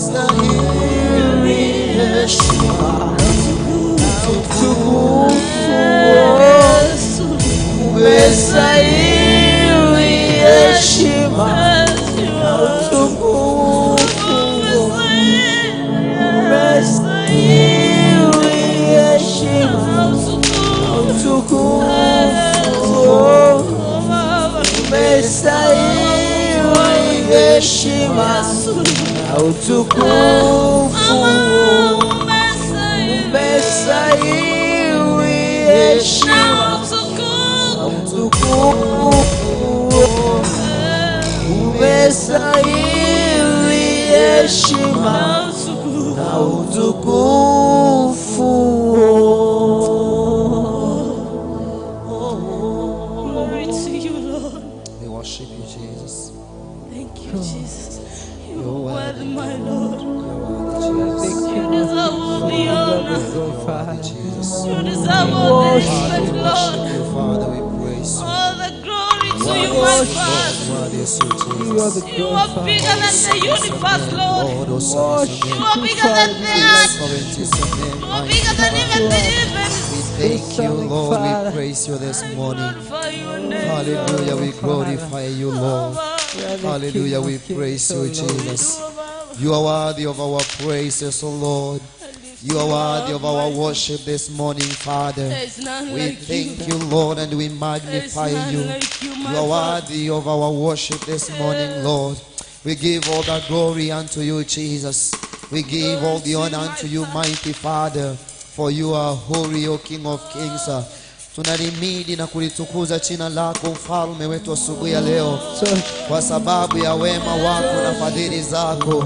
Umestahili heshima na utukufu, umestahili heshima na utukufu, umestahili heshima na utukufu, umestahili heshima na utukufu, umestahili heshima na utukufu, umestahili heshima na utukufu. Glory to you, Lord. We worship you, Jesus. Thank you, Jesus. You are worthy, my Lord. You are worthy, Jesus. You deserve all the honor. You are worthy, Jesus. You deserve all the respect, We Lord. worship you, Father. We praise you. All the glory to you, my Father. Worthy is you, Jesus. You are bigger than the universe, Lord. Lord, awesome is your You name. are bigger than the earth. Sovereignty is your name, You are mighty bigger than even the heavens. We thank you, Lord. We praise you this I morning. glorify your name, Hallelujah. We glorify you, Lord. Hallelujah. We praise you, Jesus. You are worthy of our praises, O Lord. You are worthy of our worship this morning, Father. There is none We like thank you. you, Lord, and we There is magnify none you. like you, my You are Father. worthy of our worship this morning, Lord. We give all the glory unto you, Jesus. We give all the honor unto you, mighty Father, for you are holy, O King of Kings. Tunalimidi na kulitukuza jina lako mfalme wetu asubuhi ya leo, kwa sababu ya wema wako na fadhili zako.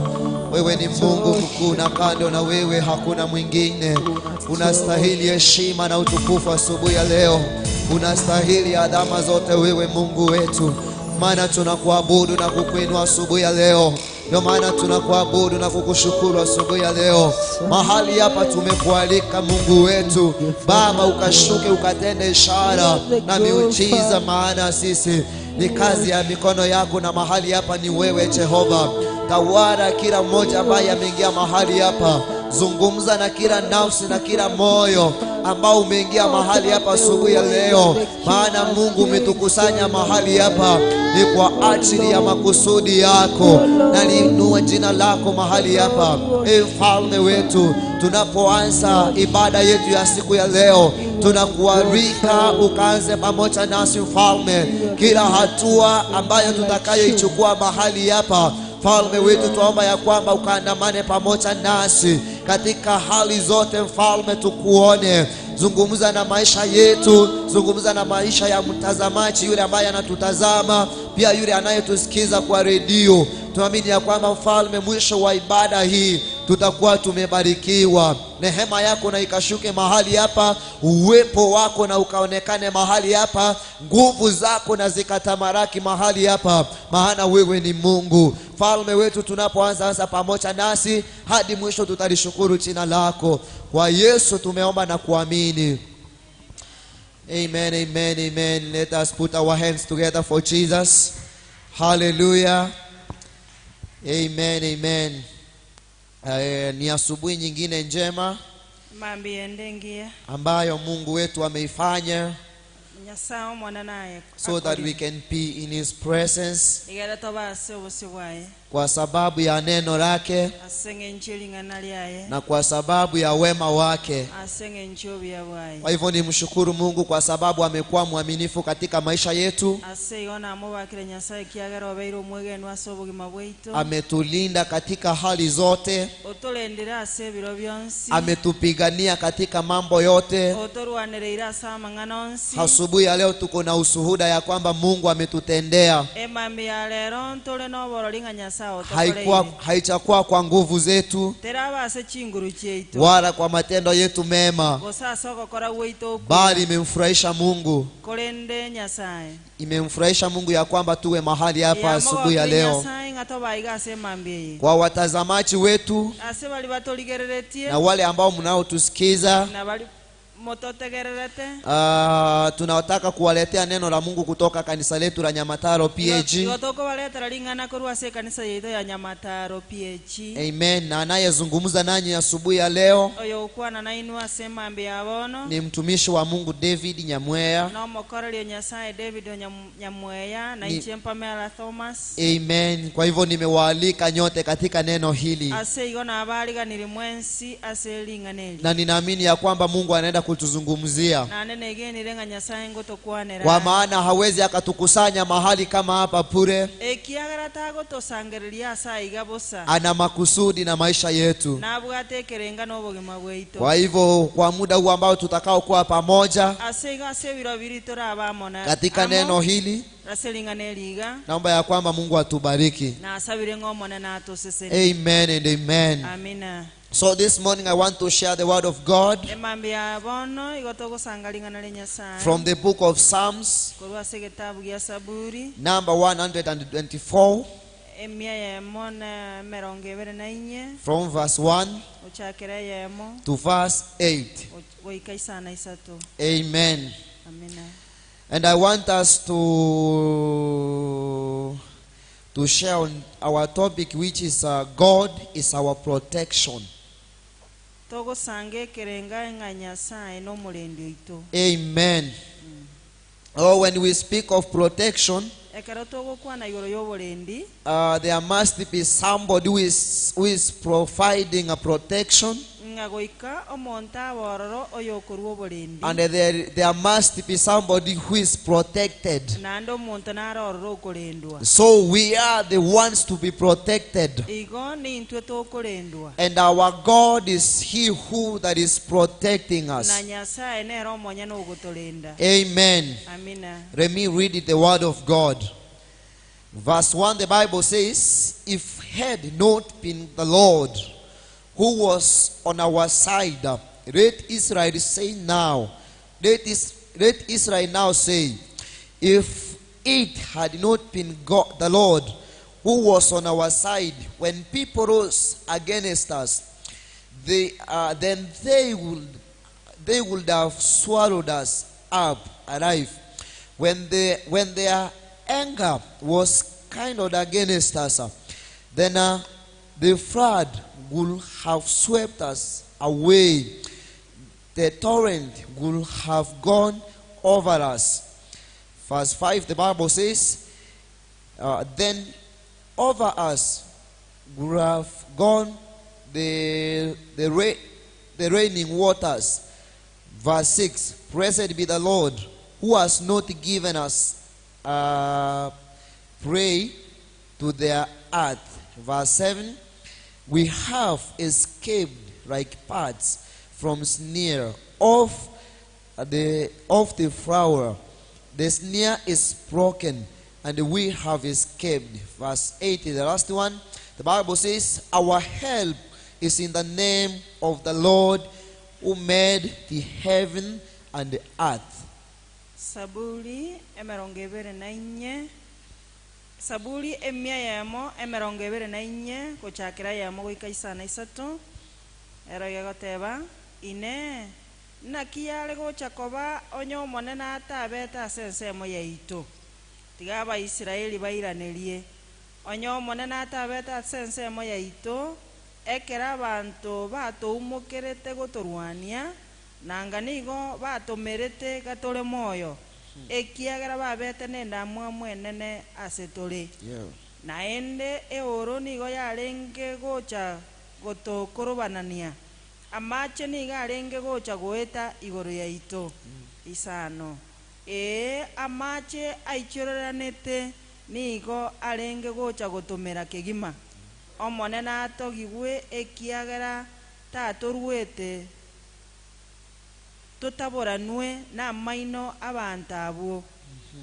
Wewe ni Mungu mkuu na kando na wewe hakuna mwingine. Unastahili heshima na utukufu asubuhi ya leo, unastahili adhama zote wewe Mungu wetu, maana tunakuabudu na kukuinua asubuhi ya leo. Ndio maana tunakuabudu na kukushukuru asubuhi ya leo. Mahali hapa tumekualika Mungu wetu, Baba, ukashuke ukatende ishara na miujiza, maana sisi ni kazi ya mikono yako, na mahali hapa ni wewe Jehova. Tawala kila mmoja ambaye ameingia mahali hapa, zungumza na kila nafsi na kila moyo ambao umeingia mahali hapa asubuhi ya leo, maana Mungu umetukusanya mahali hapa ni kwa ajili ya makusudi yako. Naliinua jina lako mahali hapa, e mfalme wetu, tunapoanza ibada yetu ya siku ya leo, tunakualika ukaanze pamoja nasi mfalme, kila hatua ambayo tutakayoichukua mahali hapa Mfalme wetu, twaomba ya kwamba ukaandamane pamoja nasi katika hali zote. Mfalme, tukuone, zungumza na maisha yetu, zungumza na maisha ya mtazamaji yule ambaye anatutazama, pia yule anayetusikiza kwa redio. Tunaamini ya kwamba mfalme, mwisho wa ibada hii tutakuwa tumebarikiwa. Nehema yako na ikashuke mahali hapa, uwepo wako na ukaonekane mahali hapa, nguvu zako na zikatamaraki mahali hapa, maana wewe ni Mungu mfalme wetu. Tunapoanza sasa pamoja nasi hadi mwisho, tutalishukuru jina lako. Kwa Yesu tumeomba na kuamini. Amen, amen, amen. Let us put our hands together for Jesus. Hallelujah. Amen, amen. Ni asubuhi nyingine njema Mambie ndengia ambayo Mungu wetu ameifanya nyasaye omwana naye so that we can be in his presence igere tobase obusi bwaye kwa sababu ya neno lake ase ng'encho ering'ana riaye na kwa sababu ya wema wake. ase ng'encho obuya bwaye Kwa hivyo nimshukuru Mungu kwa sababu amekuwa mwaminifu katika maisha yetu, ase igo namobakire nyasaye kiagera obeire omwegenu ase obogima bwaito ametulinda katika hali zote, otolendire ase ebiro bionsi ametupigania katika mambo yote. otorwanereire ase amang'ana onsi Asubuhi ya leo tuko na ushuhuda ya kwamba Mungu ametutendea. emambi ya lero ntore noborori ng'a nyasaye Haikuwa, otokoreire haichakuwa kwa nguvu zetu teraba ase chinguru chiaito wala kwa matendo yetu mema, gose ase ogokora gwaito okuya bali imemfurahisha Mungu, korende nyasaye imemfurahisha Mungu ya kwamba tuwe mahali hapa asubuhi ya Yamogokire leo. nyasaye ng'a tobaiga ase emambi eye Kwa watazamaji wetu ase bari batoligereretie na wale ambao mnaotusikiza na bari Mototegererete. Tunataka kuwaletea neno la Mungu kutoka kanisa letu la Nyamataro PAG. Igo tokobaretera ring'ana korwa ase ekanisa yaito ya Nyamataro PAG. Amen. Na anayezungumza nanyi asubuhi ya leo Oyogokwana nainwe ase emambia ya bono ni mtumishi wa Mungu David Nyamweya. nomokoreri o Nyasaye David o Nyam- Nyamweya na Ni- inche Pamela Thomas. Amen. Kwa hivyo nimewaalika nyote katika neno hili Ase igo nabariganire mwensi ase ring'ana eri. na ninaamini ya kwamba Mungu anaenda kutuzungumzia, Naende negenire ng'a Nyasaye ngotokwanera. kwa maana hawezi akatukusanya mahali kama hapa bure. Ekiagera tagotosangereria ase aiga bosa. Ana makusudi na maisha yetu. Nabwate ekerenga n'obogima bwaito. Kwa hivyo kwa muda huu ambao tutakao kuwa pamoja Ase igo ase ebiro biri toraba amo na katika amo, neno hili, ase ring'ana eri iga naomba ya kwamba Mungu atubariki. nasabire ng'a omonene atosesenie. Amen and amen. Amina. So this morning I want to share the word of God Emambia ya bono igo togosanga ring'ana ria Nyasaye from the book of Psalms, korwa ase egetabu gia Saburi number 124, emia yemo na emerongo ebere na inye from verse 1 ochakera eyemo to verse 8. goika isana isato. Amen. Amina. And I want us to share on our topic, which is God is our protection. Togosanga ekerenga ng'a Nyasaye n'omorendi oito. Amen. Oh, when we speak of protection, Ekero togokwana igoro y'oborendi, there must be somebody who is providing a protection, ng'a goika omonto abororo oyokorwa oborendi, and there must be somebody who is protected. naende omonto narororo okorendwa. So we are the ones to be protected. Igo nintwe tokorendwa. And our God is He who that is protecting Na us. Nyasaye nere omonye nogotorenda. Amen. Amina. Let me read the word of God. Verse 1, the Bible says, If had not been the Lord who was on our side, let Israel say now, let Israel now say, if it had not been God, the Lord who was on our side when people rose against us, then they would have swallowed us up alive. When their anger was kindled against us, then the flood would have swept us away. The torrent would have gone over us. Verse 5, the Bible says, then over us would have gone the raining waters. Verse 6, blessed be the Lord who has not given us prey to their earth. Verse 7, we have escaped like birds from snare of the flower. The snare is broken and we have escaped. Verse 8 is the last one. The Bible says, our help is in the name of the Lord who made the heaven and the earth. Saburi emerongo ebere na inye. Saburi emia yemo emerongo ebere na inye gochakera yemo goika isana isato. Ero gegoteba ine naki yare gocha koba onye omonene atabete ase ensemo yaito. Tiga Abaisraeli bairanerie. Onye omonene atabete ase ensemo yaito ekero abanto batoumokerete gotorwania nanga nigo batomerete gatore moyo. Ekiagera babete nendamwamu enene ase tore. Naende eoro nigo yarenge gocha gotokorobanania. Amache nigo arenge gocha goeta igoro yaito. Isano. Ee amache aichoreranete nigo arenge gocha gotomera kegima. Omonene atogigwe ekiagera tatorwete totaboranwe n'amaino abantu abwo.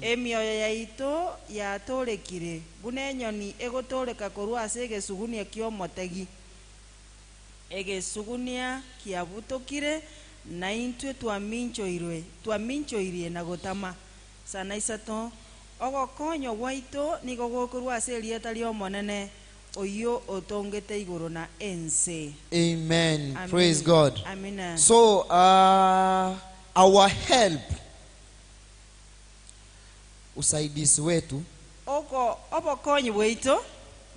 Emioyo yaito yatorekire buna enyoni egotoreka korwa ase egesugunia ki'omotegi. Egesugunia kiabutokire na intwe twaminchoirie na gotama. Sana isato ogokonywa gwaito nigo gokorwa ase erieta ri'omonene Oyio otongete igoro na ense. Amen. Amen. Praise God. Amina. So, uh, our help, usaidizi wetu, Oko obokonyi bwaito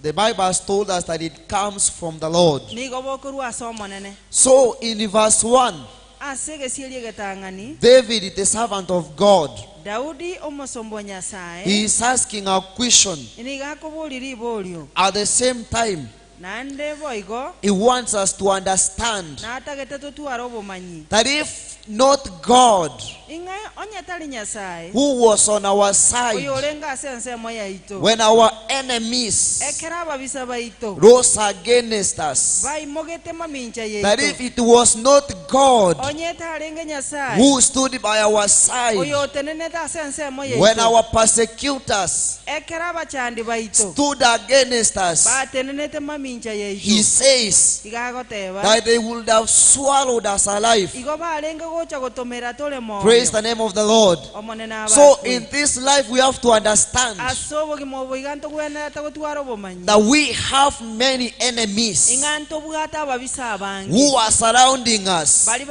the Bible has told us that it comes from the Lord. nigo bokorwa ase Omonene. So, in verse 1, Ase egesieri egetang'ani, David, the servant of God, Daudi omosomba o Nyasae he is asking a question. nigo akoboria riborio, At the same time, naende boigo he wants us to understand natagete totware obomanyi that if not God ing'a onye tari Nyasae who was on our side oyorenge ase ensemo yaito when our enemies ekero ababisa baito rose against us, baimogete mamincha that if yaito it was not God onye tarenge Nyasae who stood by our side oyotenenete ase ensemo when yaito our persecutors ekero abachandi baito stood against us, batenenete mamincha he yaito says iga agoteba that they would have swallowed us alive. igo barenge gocha gotomera tore Praise moyo the name of the Lord. Omonene So abakwe in this life, we have to understand ase obogima obo iga ntogwenerete gotwara obomanyi that we have many enemies ing'a ntobwate ababisa abange who are surrounding us bari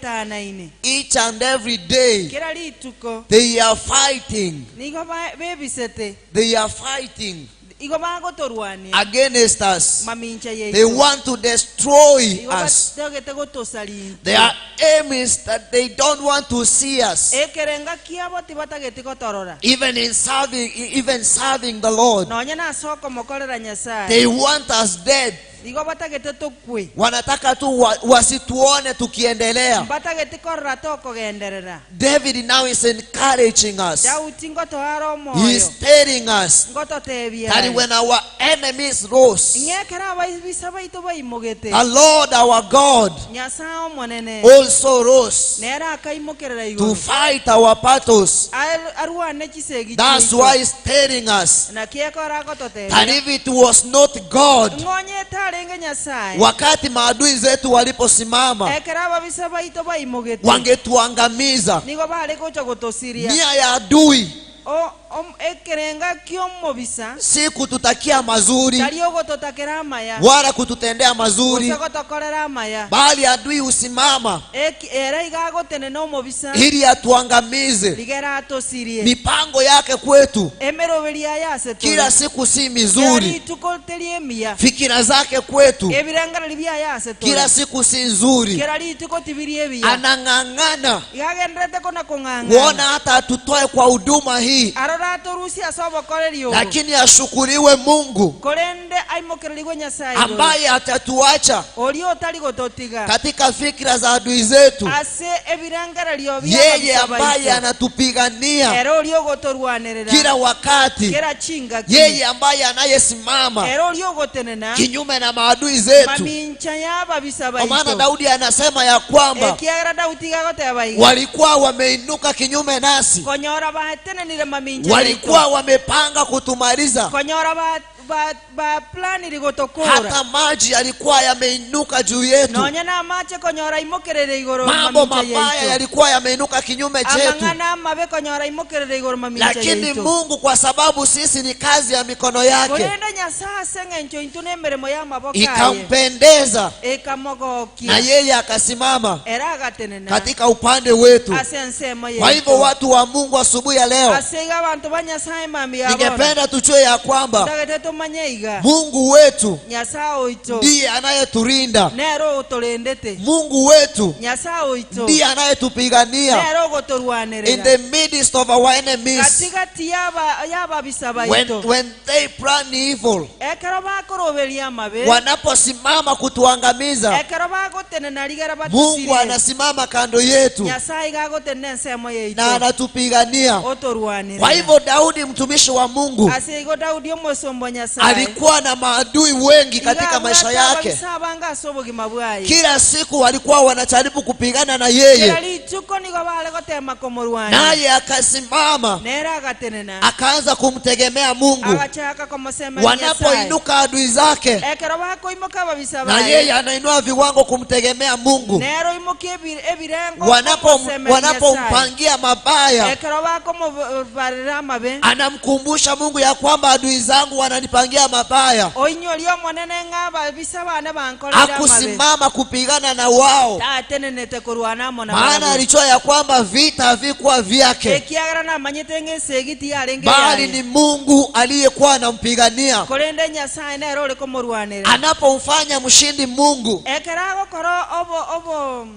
batoetanaine each and every day. kera rituko They are fighting. nigo ba- bebisete They are fighting igo bagotorwania against us. mamincha They yaito want to destroy igo us. batogete gotosarinto Their aim is that they don't want to see us. ekerenga kiabo tibatagete gotorora Even in serving, even serving the Lord, nonya nase okomokorera Nyasaye they want us dead. igo batagete tokwe Wanataka tu wa- wasituone tukiendelea. mbatagete korora tokogenderera David now is encouraging us. Daudi ngotoara He is omoyo telling us ngototebia that when our enemies rose, ing'ekera abaibisa baito baimogete the Lord our God Nyasaye omonene also rose nere akaimokerera to igoro fight our battles. Ar- arwane chisegi That's chiaito. why he's telling us naki ekora that agototebia if it was not God, ng'onye etarenge Nyasaye wakati maadui zetu waliposimama, ekero ababisa baito baimogete wangetuangamiza. nigo bare gocha gotosiria Nia ya adui O- om- ekerenga ki'omobisa si kututakia mazuri tari ogototakera amaya wala kututendea mazuri, gose gotokorera amaya bali adui husimama Eki- era iga agotenena omobisa ili atuangamize. rigera atosirie Mipango yake kwetu emeroberi yaye ase tore kila siku si Kera mizuri, rituko teri emiya fikira zake kwetu ebirengereri biaye ase tore kila siku si nzuri. kera rituko tibiri ebiya Anang'ang'ana iga agenderete kona kuona kong'ang'ana hata atutoe kwa huduma hii, arora atorusie ase obokoreri obo lakini ashukuriwe Mungu korende aimokererigwe Nyasaye igoro ambaye atatuacha oria otari gototiga katika fikira za adui zetu, ase ebirengererio yeye bi'ababisa ambaye baito anatupigania ere oria ogotorwanerera kila wakati, kera chingaki yeye ambaye anayesimama ere oria ogotenena kinyume na maadui zetu. mamincha y'ababisa Kwa maana baito Daudi anasema ya kwamba ekiagera Daudi iga agoteba iga walikuwa wameinuka kinyume nasi, konyora batenenire mamincha walikuwa yaito wamepanga kutumaliza, konyora ba- ba- baplaniri gotokora hata maji yalikuwa yameinuka juu yetu, nonya na amache konyora imokerere igoro mambo mamincha mabaya yaito yalikuwa yameinuka kinyume chetu, amang'ana amabe konyora imokerere igoro mamincha lakini yaito Mungu kwa sababu sisi ni kazi ya mikono yake, korende Nyasaye ase eng'encho intwe na emeremo ya amaboko aye ikampendeza na ekamogokia yeye akasimama era agatenena katika upande wetu. ase ensemo Kwa hivyo yaito watu wa Mungu, asubuhi ya leo ase iga abanto ba Nyasaye mambia bono ningependa tujue ya kwamba ntagete tomanye iga Mungu wetu Nyasaye oito ndiye anayeturinda, nere otorendete Mungu wetu Nyasaye oito ndiye anayetupigania nere in ogotorwanerera the midst of our enemies. katigati y'aba- y'ababisa When, baito when they plan evil, ekero bakoroberia amabe wanaposimama kutuangamiza, ekero bagotenena rigera Mungu batusirie anasimama kando yetu Nyasaye iga agotenena ensemo na yaito anatupigania. Kwa otorwanerera hivyo Daudi mtumishi wa Mungu ase igo Daudi omosombo Nyasaye alikuwa na maadui wengi katika maisha yake. ababisa abange ase obogima bwaye Kila siku walikuwa wanajaribu kupigana na kera yeye, rituko nigo bare gotema komorwania naye akasimama nere agatenena akaanza kumtegemea Mungu. agachaka komosemeria Nyasaye Wanapoinuka adui zake, ekero bakoimoka ababisa na baye yeye anainua viwango kumtegemea Mungu. nere oimokia ebi- ebirengo Wanapo komosemeria Nyasaye wanapompangia mabaya, ekero bakomobarera amabe anamkumbusha Mungu ya kwamba adui zangu wananipangia wananipangia mabaya. Oinyorie Omonene ng'a ababisa bane bankoreire amabe. Hakusimama kupigana na wao, Tatenenete korwana amo maana nabarabwo. alijua ya kwamba vita havikuwa vyake, Ekiagera namanyete ng'a esegi tiyarenge bali eyaye, ni Mungu aliyekuwa anampigania. korende Nyasae nere ore komorwanera. Anapomfanya mshindi Mungu, Ekero agokora obo obo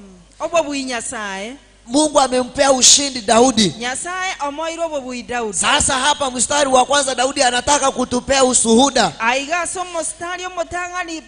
obobui Nyasae, Mungu amempea ushindi Daudi. Nyasae omoeire obobui Daudi. Sasa hapa mstari wa kwanza Daudi anataka kutupea ushuhuda Aiga ase omostari omotang'ani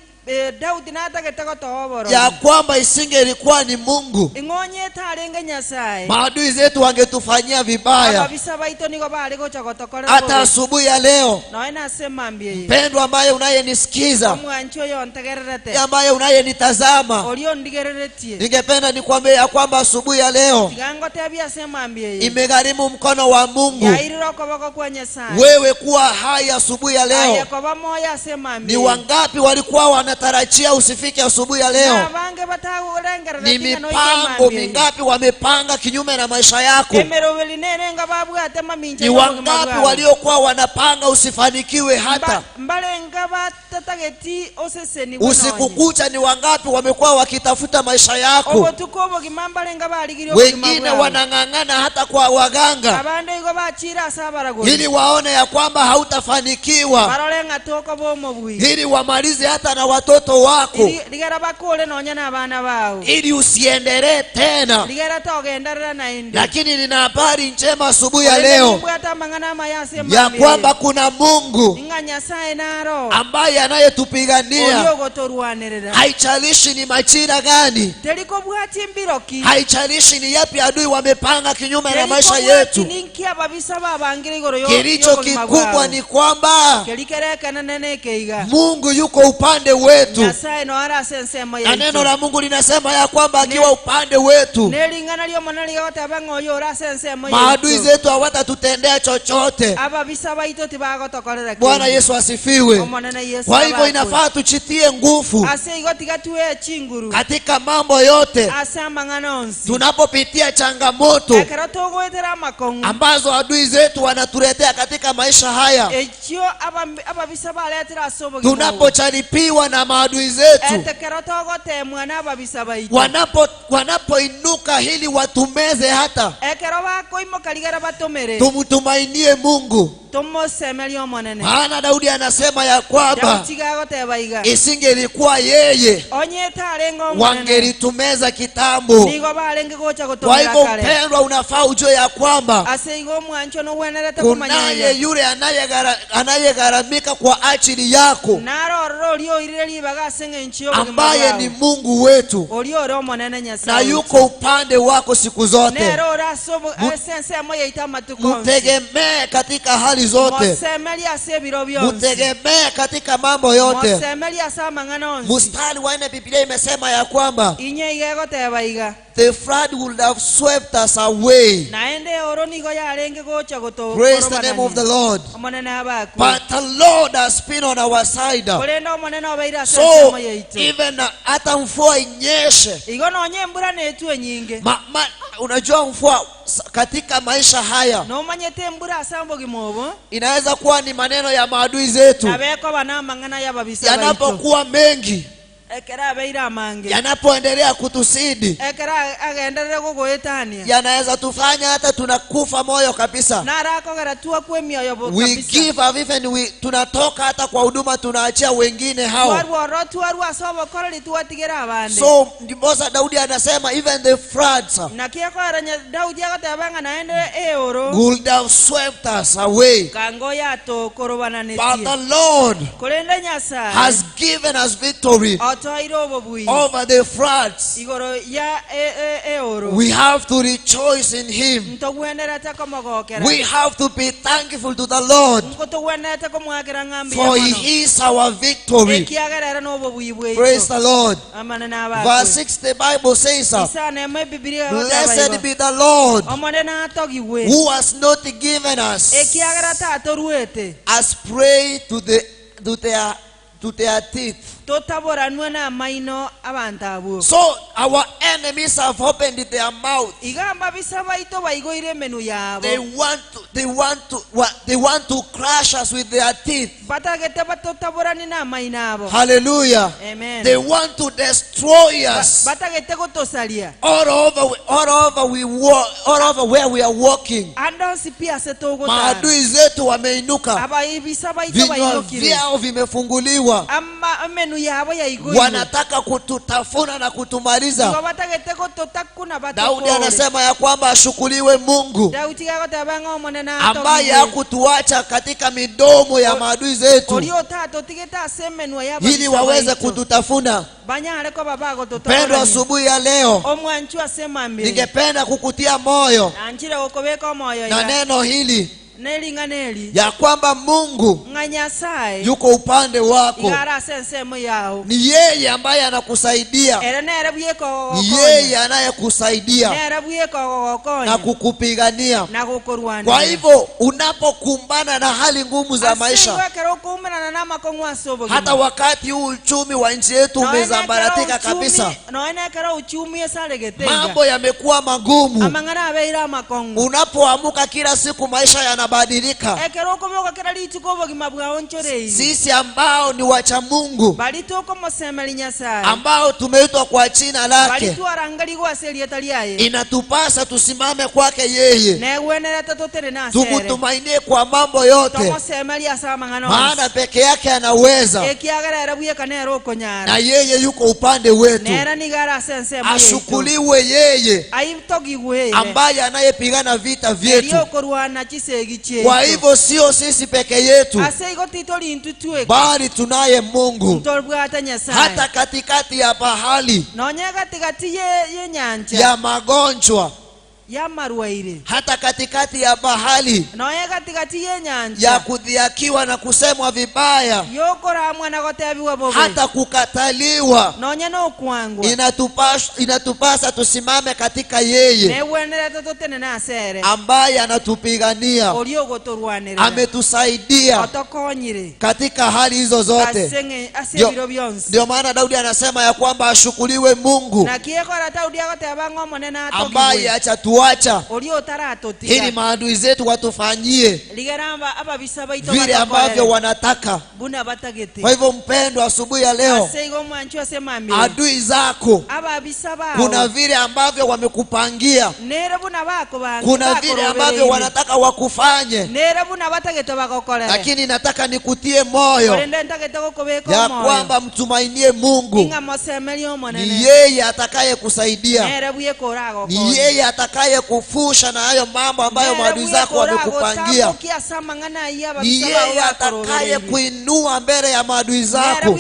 Daudi natagete gotoa oborori. ya kwamba isingelikuwa ni Mungu, Ing'o onye etarenge Nyasae? maadui zetu wangetufanyia vibaya. Ababisa baito nigo bare gocha gotokorera Hata bobe. asubuhi ya leo, Nonya nase emambia eye. mpendwa ambaye unayenisikiza, Omwanchi oyo ontegererete, ambaye unayenitazama, oria ondigereretie, ningependa nikwambie ya kwamba asubuhi ya leo tiga ngotebie ase emambia eye, imegharimu mkono wa Mungu yairire okoboko kwa Nyasae. wewe kuwa hai asubuhi ya Aye leo. koba moyo ase emambia Ni eye. wangapi walikuwa wanatarajia usifike asubuhi ya leo? Nabange Ni batagorengereretie ng'a noike mipango emambia eye. mingapi wamepanga kinyume na maisha yako? Emeroberi nere enga babwate mamincha Ni y'obogima wangapi bwabo. waliokuwa wanapanga usifanikiwe hata Mbarenga batatageti osesenigwe usiku nonye. kucha? Ni wangapi wamekuwa wakitafuta maisha yako? Obotuko obogima mbarenga barigirie obogima Wengine bwabo. wanang'ang'ana hata kwa waganga Abande igo bachire ase abaragori. ili waone ya kwamba hautafanikiwa, Barore ng'a tokoba omobui. ili wamalize hata na watoto wako, Iri- Rigera bakore nonya na abana bao. ili usiendelee tena. Rigera togenderera naende. Lakini nina habari njema asubuhi ya Korende leo nimbwate amang'ana amaya ase ya emambia kwamba eye. kuna Mungu Ng'a Nyasaye naro ambaye anayetupigania. oria ogotorwanerera. Haijalishi ni majira gani, Teri kobwati mbiroki. haijalishi ni yapi adui wamepanga kinyume na Teri maisha kobwati yetu. ninki ababisa babangire igoro yo- Kilicho y'obogima kikubwa bwabo. ni kwamba Keri kerekenene nekeiga. Mungu yuko upande wetu, Nyasaye no are ase ensemo na neno yaito. la Mungu linasema ya kwamba akiwa upande wetu Nering'ana ri'Omonene rigoteba ng'a oyo ore ase ensemo maadui yaito. zetu hawatatutendea chochote. Ababisa baito tibagotokorera Bwana kende. Yesu asifiwe. Omonene Yesu Kwa hivyo abakwe. inafaa tuchitie nguvu Ase igo tiga twe chinguru katika mambo yote ase amang'ana onsi. tunapopitia changamoto Ekero togoetera amakong'u ambazo adui zetu wanatuletea katika maisha haya, ekio ababisa baretera ase obogima obo. tunapocharipiwa na maadui zetu, Etekero togotemwa na ababisa baito. wanapoinuka hili watumeze, hata Ekero bakoimoka rigera batomere tumtumainie Mungu. tomosemerie Omonene. Maana Daudi anasema ya kwamba Daudi gagoteba iga isingelikuwa yeye onye etarenge Omonene wangelitumeza kitambo. nigo barenge gocha Kwa gotomera hivyo kare. mpendwa, unafaa ujue ya kwamba Ase igo omwancho nogwenerete kunaye komanya yule anayegharamika kwa ajili yako naro ororo oria oirire ribaga ase eng'encho y'obogima ambaye ni bwao Mungu wetu oria ore Omonene na Nyasaye yuko upande wako siku zote. nere ore ase ase ensemo yaito amatuko onsi. Mtegemee katika hali zote, Mosemerie ase ebiro bionsi. mtegemee katika mambo yote. Mosemerie ase amang'ana onsi. Mstari wa 4 Biblia imesema ya kwamba Inye iga egoteba iga the flood would have swept us away. naende oro nigo yarenge gocha Praise the name of the Lord. Omonene abakwe. But the Lord has been on our side. Korende Omonene obeire ase So ensemo yaito. even hata mvua inyeshe, Igo nonye embura netwe enyinge. unajua mvua katika maisha haya Nomanyete embura ase obogima obo inaweza kuwa ni maneno ya maadui zetu nabekoba namang'ana y'ababisa baito. yanapokuwa mengi, Ekero abeire amange yanapoendelea kutusidi, ekero agenderere gogoetania yanaweza tufanya hata tunakufa moyo kabisa. narakogera twakwa emioyo bo We kabisa. give up even we, tunatoka hata kwa huduma tunaachia wengine hao. Twarwa oro twarwa ase obokoreri twatigera abande. So ndiposa Daudi anasema even the floods Naki ekoranya Daudi agoteba ng'a naende eoro would have swept us away. kango yatokorobananeti. But the Lord Korende Nyasaye has given us victory otoire obobui over the floods. igoro ya eoro. We have to rejoice in him. Ntogwenerete komogokera. We have to be thankful to the Lord, Nkotogwenerete komwakera ng'a mbuya for mono. he is our victory. Ekiagera ere n'obobui bwaito. Praise the Lord. Amanene abakwe. Verse 6, the Bible says, Isana emo Bibilia egoteba Blessed igo. be the Lord Omonene atogigwe. who has not given us Ekiagera tatoruete as prey to their teeth. Totaboranwe namaino 'abanto abwo. So our enemies have opened their mouth. Iga ababisa baito baigoire emenwa yabo. They want to, they want to, they want to crush us with their teeth. Batagete batotaboranie namaino abo. Hallelujah. Amen. They want to destroy us. Batagete gotosaria. All over, all over we walk, all over where we are walking. Ande onsi pi ase togotara. Maadui zetu wameinuka. Abaibisa baito Vinywa bainokire. vyao vimefunguliwa. Ama emenu yabo yaigoirwe. Wanataka kututafuna na Igo kutumaliza. batagete gototakuna Daudi batokore. anasema ya kwamba ashukuriwe Mungu Daudi gagoteba ng'a Omonene ambaye atogigwe. hakutuacha katika midomo ya maadui zetu Oria otatotigete ase emenwa ili y'ababisa waweze baito. kututafuna. Banyare koba Pendwa, bagototoborania. asubuhi ya leo Omwanchu ase emambia. ningependa kukutia moyo Nanchire gokobeka omoyo na iga. neno hili Nering'ana eri. ya kwamba Mungu Ng'a Nyasaye yuko upande wako, iga are ase ensemo yao. ni yeye ambaye anakusaidia, Ere nere bweka ni ogogokonya. yeye anayekusaidia Nere bweka na ogogokonya. kukupigania. Na gokorwanera. Kwa hivyo unapokumbana na hali ngumu za Ase igo maisha, ekero okoumerana na amakong'u ase obogima. hata wakati huu uchumi wa nchi yetu Nonya ekero umesambaratika uchumi- kabisa, nonya ekero uchumi esaregete iga. mambo yamekuwa magumu. Amang'ana abeire amakong'u. Unapoamuka kila siku maisha yanabadilika. Ekero okoboka kera rituko obogima bwao nchoreire. Sisi ambao ni wacha Mungu, Baria tokomosemeri Nyasaye. ambao tumeitwa kwa jina Baria lake, twarangerigwe ase erieta riaye. inatupasa tusimame kwake yeye, Negwenerete totere ase ere. tumutumainie kwa mambo yote, Tomosemeri ase amang'ana maana onsi. peke yake anaweza, Ekiagera ere bweka nere okonyara. na yeye yuko upande wetu. Nere nigo are ase ensemo yaito. Ashukuliwe yeye Aitogigwe ere. ambaye anayepigana vita vyetu. Erio okorwana chisegi Kwa chiaito. hivyo sio sisi peke yetu, Ase igo titori intwe tweka. bali tunaye Mungu Ntobwate Nyasaye. hata katikati ya bahari Nonya gatigati ye yenyancha ya magonjwa, y'amarwaire. hata katikati ya bahari Nonya gatigati yenyancha ya kudhiakiwa na kusemwa vibaya, yokoramwa na gotebiwa bobe. hata kukataliwa, Nonya nokwangwa. inatupasa, inatupasa tusimame katika yeye Negwenerete totenene ase ere. ambaye anatupigania, Oria ogotorwanerera. ametusaidia Otokonyire. katika hali hizo zote. Ase ng'e- ase Ndio- ebiro bionsi. Ndio maana Daudi anasema ya kwamba ashukuriwe Mungu Naki ekora Daudi agoteba ng'a Omonene ambaye atogigwe. hachatuacha Oria otaratotiga. ili maadui zetu watufanyie Rigera ababisa baito vile ambavyo batokorere. wanataka. Buna batagete. Kwa hivyo mpendwa, asubuhi ya leo, Ase igo omwanchi ase emambia. adui zako Ababisa kuna bao. vile ambavyo wamekupangia, Nere buna bakobanga. kuna vile ambavyo wanataka wakufanye, Nere buna batagete bagokorere. lakini nataka nikutie moyo Korende ntagete gokobeka ya omoyo. kwamba mtumainie Mungu, Ing'a mosemeri ni Omonene. yeye atakayekusaidia, Nere bweka ni oragokonya. yeye atakayekufusha na hayo mambo ambayo maadui zako wamekupangia, wamekupangia ni ni yeye atakayekuinua mbele ya maadui zako.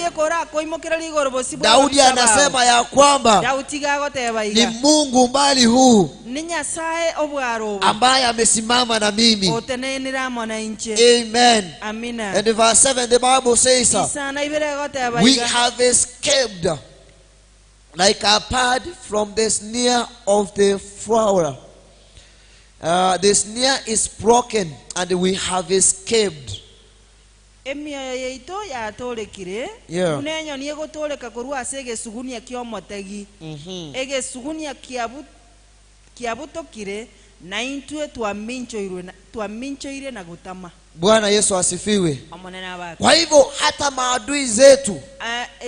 Daudi anasema ya kwamba Daudi gagoteba ni iga Mungu mbali huu ni Nyasaye obwaro obo ambaye amesimama na mimi. otenenere amo na inche Amen. amina And in verse 7, the Bible says, isana ibere egoteba We iga have escaped like a bird from the snare of the fowler. The snare is broken and we have escaped. Emioyo yaito yatorekire Yeah. buna enyoni egotoreka korwa ase egesugunia kia omotegi egesugunia kiabutokire na intwe twaminchoire na gotama. Bwana Yesu asifiwe. Omonene abake. Kwa hivyo hata maadui zetu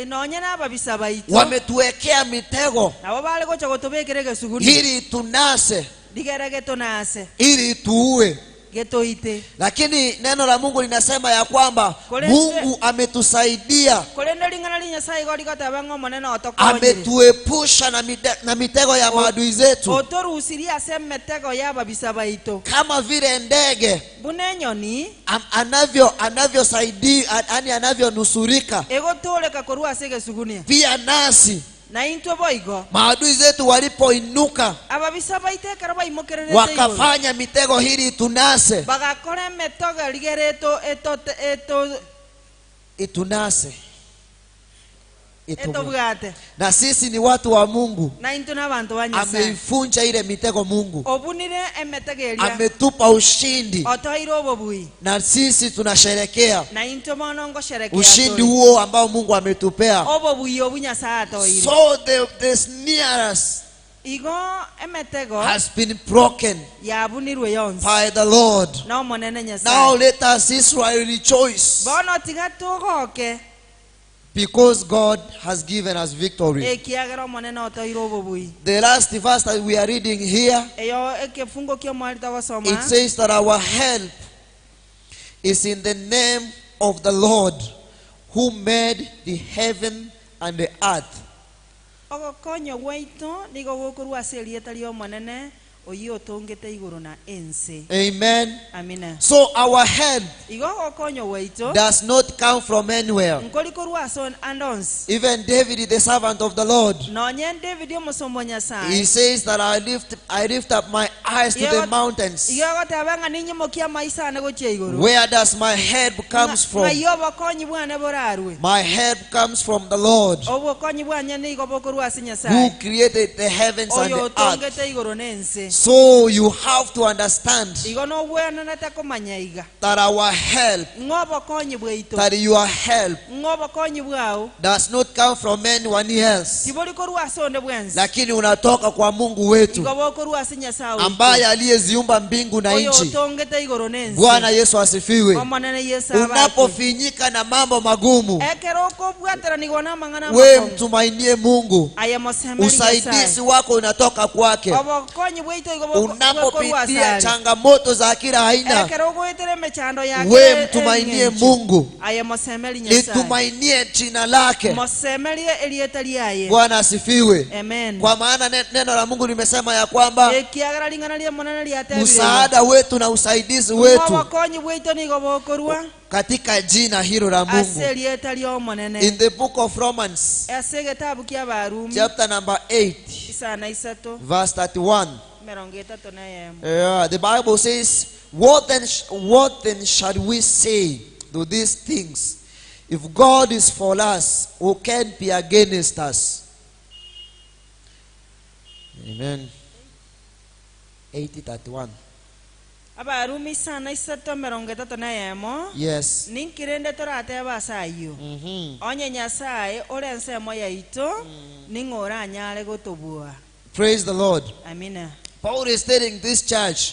Nonya na ababisa baito wametuwekea mitego nabo bare gocha gotobekera egesugunia ili tunase, rigere getonase ili tuue. getoite. Lakini neno la Mungu linasema ya kwamba Korende- Mungu ametusaidia, Korende ring'ana ria Nyasaye igo rigoteba ng'a Omonene otokonyire. ametuepusha na, na mitego ya maadui zetu, Otorusirie ase emetego y'ababisa baito. kama vile ndege Buna enyoni anavyo anavyosaidia, yani anavyonusurika, egotoreka korwa ase egesugunia. pia nasi Na intwe boigo maadui zetu walipoinuka ababisa baito ekero baimokererete igoro wakafanya mitego hili tunase, bagakora emetego rigere eto eto eto itunase. Etobwate. Etobwate. Na sisi ni watu wa Mungu. Na intwe nabanto ba Nyasae. Ameifunja ile mitego Mungu. Obunire emetego eria. Ametupa ushindi. Otoire obobui. Na sisi tunasherekea Na intwe bono ngosherekea ushindi tore. huo ambao Mungu ametupea. Obobui obwo Nyasae atoire. So the, the snares Igo emetego has been broken yabunirwe yonsi by the Lord. na Omonene Now Nyasae. let us Israel rejoice Bono tiga togoke because God has given us victory. ekiagera Omonene otoire obobui. The last verse that we are reading here, Eyo ekefungo kia omwari togosoma it says that our help is in the name of the Lord who made the heaven and the earth. Ogokonya gwaito nigo gokorwa ase erieta ria Omonene oyio otongete igoro na ense. Amen. Amina. So our help Igo ogokonya gwaito does not come from anywhere. nkori korwa ase ande onsi. Even David, the servant of the Lord, Nonye David omosomba o he Nyasaye says that I lift, I lift up my eyes to the mountains. igo ogoteba ng'a ninyemokia amaiso ane gochia igoro. Where does my help comes from? Ng'ai obokonyi bwane borarwe. My help comes from the Lord Obokonyi bwanye nigo bokorwa ase who Nyasaye created the heavens and oyo the earth. otongete igoro na ense. So you have to understand Igo nobwenanete komanya iga that our help, ng'a obokonyi bwaito that your help ng'a obokonyi bwao does not come from anyone else, tibori korwa ase onde bwensi lakini unatoka kwa Mungu wetu igo bokorwa ase Nyasaye oito ambaye aliyeziumba mbingu na oyo nchi. otongete igoro na ense. Bwana Yesu asifiwe. Omonene Yesu abakwe. Unapofinyika na mambo magumu, Ekero okobwateranigwa na amang'ana we amakong'u mtumainie Mungu. aye mosemeri Usaidizi Nyasaye wako unatoka kwake. obokonyi bwaito igo bokorwa Unapopitia asare changamoto za kila aina, ekero ogoetera emechando yake we mtumainie eng'encho Mungu, aye mosemeri Nyasaye litumainie jina lake. mosemerie erieta riaye. Bwana asifiwe. Amen. Kwa maana neno la Mungu limesema ya kwamba Ekiagera ring'ana ria Omonene riatebire msaada wetu na usaidizi wetu obokonyi bwaito nigo bokorwa katika jina hilo la ase Mungu. erieta ria Omonene. In the book of Romans Ase egetabu kia Abarumi chapter number 8 isana isato verse 31 emerongo etato na eyemo Yeah, the Bible says, what then, what then shall we say to these things? If God is for us, who can be against us? Amen. 80:31. Abarumi isana isato emerongo etato na eyemo Yes. ninkirende torateba ase ayio onye Nyasaye ore ensemo yaito ning'o oranyare gotobua. Praise the Lord. Amina. Paul is telling this church.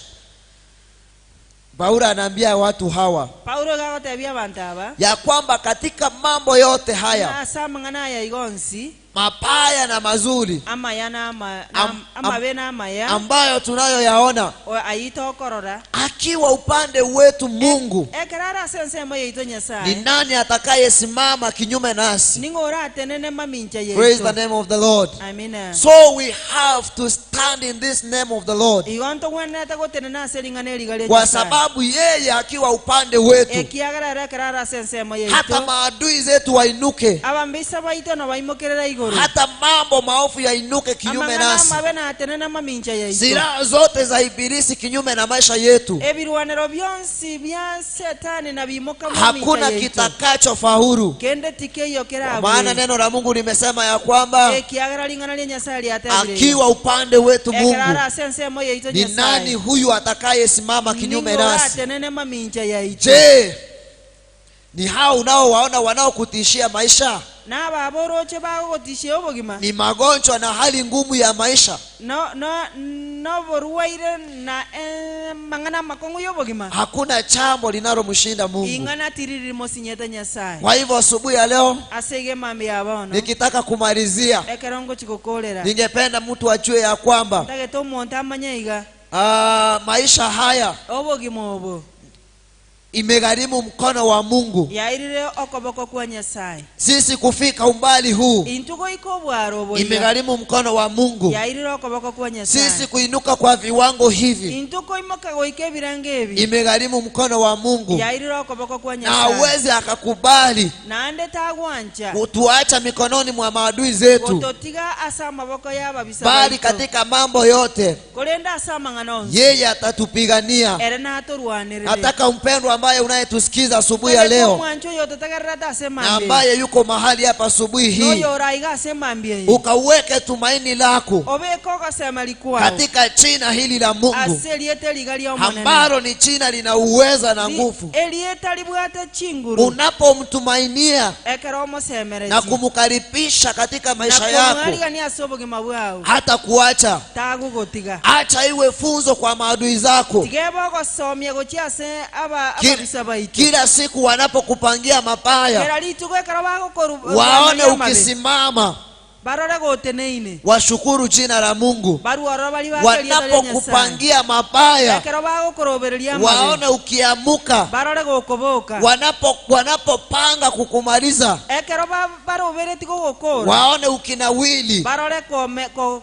Paulo anaambia watu hawa Paulo gagotebia abantu aba ya kwamba katika mambo yote haya ase amang'ana aya igo onsi mabaya na mazuri amaya na ama, na, amabe na amaya ambayo tunayoyaona, ayito okorora akiwa upande wetu Mungu, ekero are ase ensemo yaito ni Nyasaye nani atakayesimama kinyume nasi? ning'o oratenene mamincha Praise the yaito. name of the Lord. Amina. So we have to stand in this name of the Lord, Igo ntogwenerete gotenena ase ring'ana eriga ria kwa Nyasaye sababu yeye akiwa upande wetu, ekiagera ere ekero are ase ensemo hata yaito maadui zetu wainuke, abambisa baito nobaimokerera igoro hata mambo maofu yainuke kinyume amang'ana nasi, amabe natenene mamincha yaito silaha zote za ibilisi kinyume na maisha yetu, ebirwanero byonsi bya setani na bimoka mamincha hakuna yaito kitakachofaulu. kende tikeiyo Kwa maana kerabwe neno la Mungu limesema ya kwamba ekiagera ring'ana ria Nyasaye riatebire akiwa upande wetu ekero Mungu, are ase ensemo yaito ni nani Nyasaye huyu atakayesimama kinyume ning'o nasi? oratenene mamincha yaito Je, ni hao unaowaona wanaokutishia maisha? Naba aboroche bagogotishia obogima Ni magonjwa na hali ngumu ya maisha? no no noborwaire na mang'ana amakong'u ya obogima Hakuna jambo linalomshinda Mungu. ing'ana tiririmo sinyete Nyasaye Kwa hivyo asubuhi ya leo ase iga emambi ya bono nikitaka kumalizia, ekero ngochikokorera ningependa mtu ajue ya kwamba ntagete omonto amanye iga maisha haya obogima obo imegharimu mkono wa Mungu yairire okoboko kwa Nyasaye sisi kufika umbali huu, intugo iko obwaro oboiga imegharimu mkono wa Mungu yairire okoboko kwa sisi Nyasaye kuinuka kwa viwango hivi, intuko imoka goika ebirengo ebi imegharimu mkono wa Mungu, yairire okoboko kwa na Nyasaye hawezi akakubali naende tagwancha kutuacha mikononi mwa maadui zetu, gototiga ase amaboko y'ababisa bali baito katika mambo yote korenda ase amang'ana onsi yeye atatupigania. ere naturwanirire Nataka mpendwa ambaye unayetusikiza asubuhi ya leo Omwancho oyo ototegererete ase na emambia ambaye yuko mahali hapa asubuhi hii, noyo oraiga ase emambia eye ukauweke tumaini lako obeke ogosemeri kwao katika jina hili la Mungu ase erieta eriga ria omonene ambalo ni jina lina uweza na nguvu. Erieta ribwate chinguru Unapomtumainia ekero na omosemereti kumkaribisha katika na maisha yako, komwarigania ase obogima bwao hata kuacha tagogotiga acha iwe funzo kwa maadui zako. tigeba ogosomia gochia ase aba- Kila, ababisa baitu kila siku wanapokupangia mabaya, kera rituko ekero bagokoru waone ukisimama, barore goteneine washukuru jina la Mungu. baruororo bari bakerieta ria Nyasaye Wanapokupangia mabaya, ekero bagokorobereria amabe waone ukiamuka. barore gokoboka Wanapopanga kukumaliza, ekero barobereti gogokora waone ukinawili, barore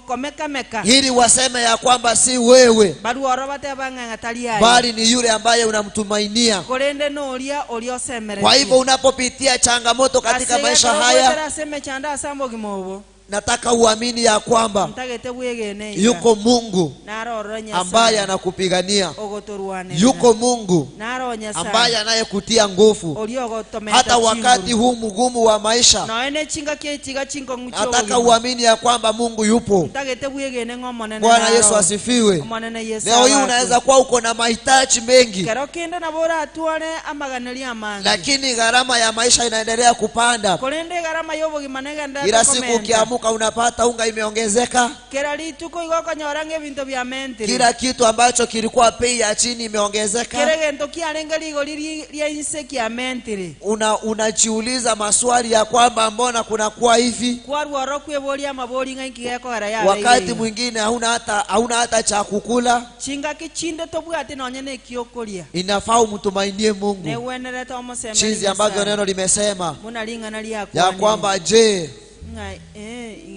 komekameka ili waseme ya kwamba si wewe, baruororo bateba ng'a tari aye bali ni yule ambaye unamtumainia. korende noria oria Kwa osemeretie hivyo unapopitia changamoto katika maisha haya, ase emechando ase amogima obo nataka uamini ya kwamba ntagete bwegene iga yuko Mungu narorora ambaye Nyasaye anakupigania, ogotorwanera yuko Mungu naro Nyasaye ambaye anayekutia nguvu oria ogotometa hata wakati chinguru huu mgumu wa maisha. noe ne chingaki echiga chinkong'u Nataka chiobogima uamini ya kwamba Mungu yupo. ntagete bwegene ng'a omonene Bwana naro. Yesu asifiwe. Omonene Yesu Leo hii abakwe. unaweza kuwa uko na mahitaji mengi, kero kinde nabo oratware amaganeri amange lakini gharama ya maisha inaendelea kupanda. korende egarama ya obogima negenderete Kila siku komenta. ukiamuka unapata unga imeongezeka, kera rituko igo okonyora ng'a ebinto biamentire kila kitu ambacho kilikuwa bei ya chini kere imeongezeka. gento kiarenge rigori ria inse kiamentire Unajiuliza maswali ya kwamba mbona kunakuwa hivi. kwarwara kweboria amabori ng'a inki gekogera Wakati yabe mwingine hauna hata cha kukula. chingaki chinde tobwate nonye na ekiokoria Inafaa umtumainie Mungu negwenerete omosemeri jinsi ambavyo neno limesema muna ring'ana ya riakwanire kwamba, je, ng'a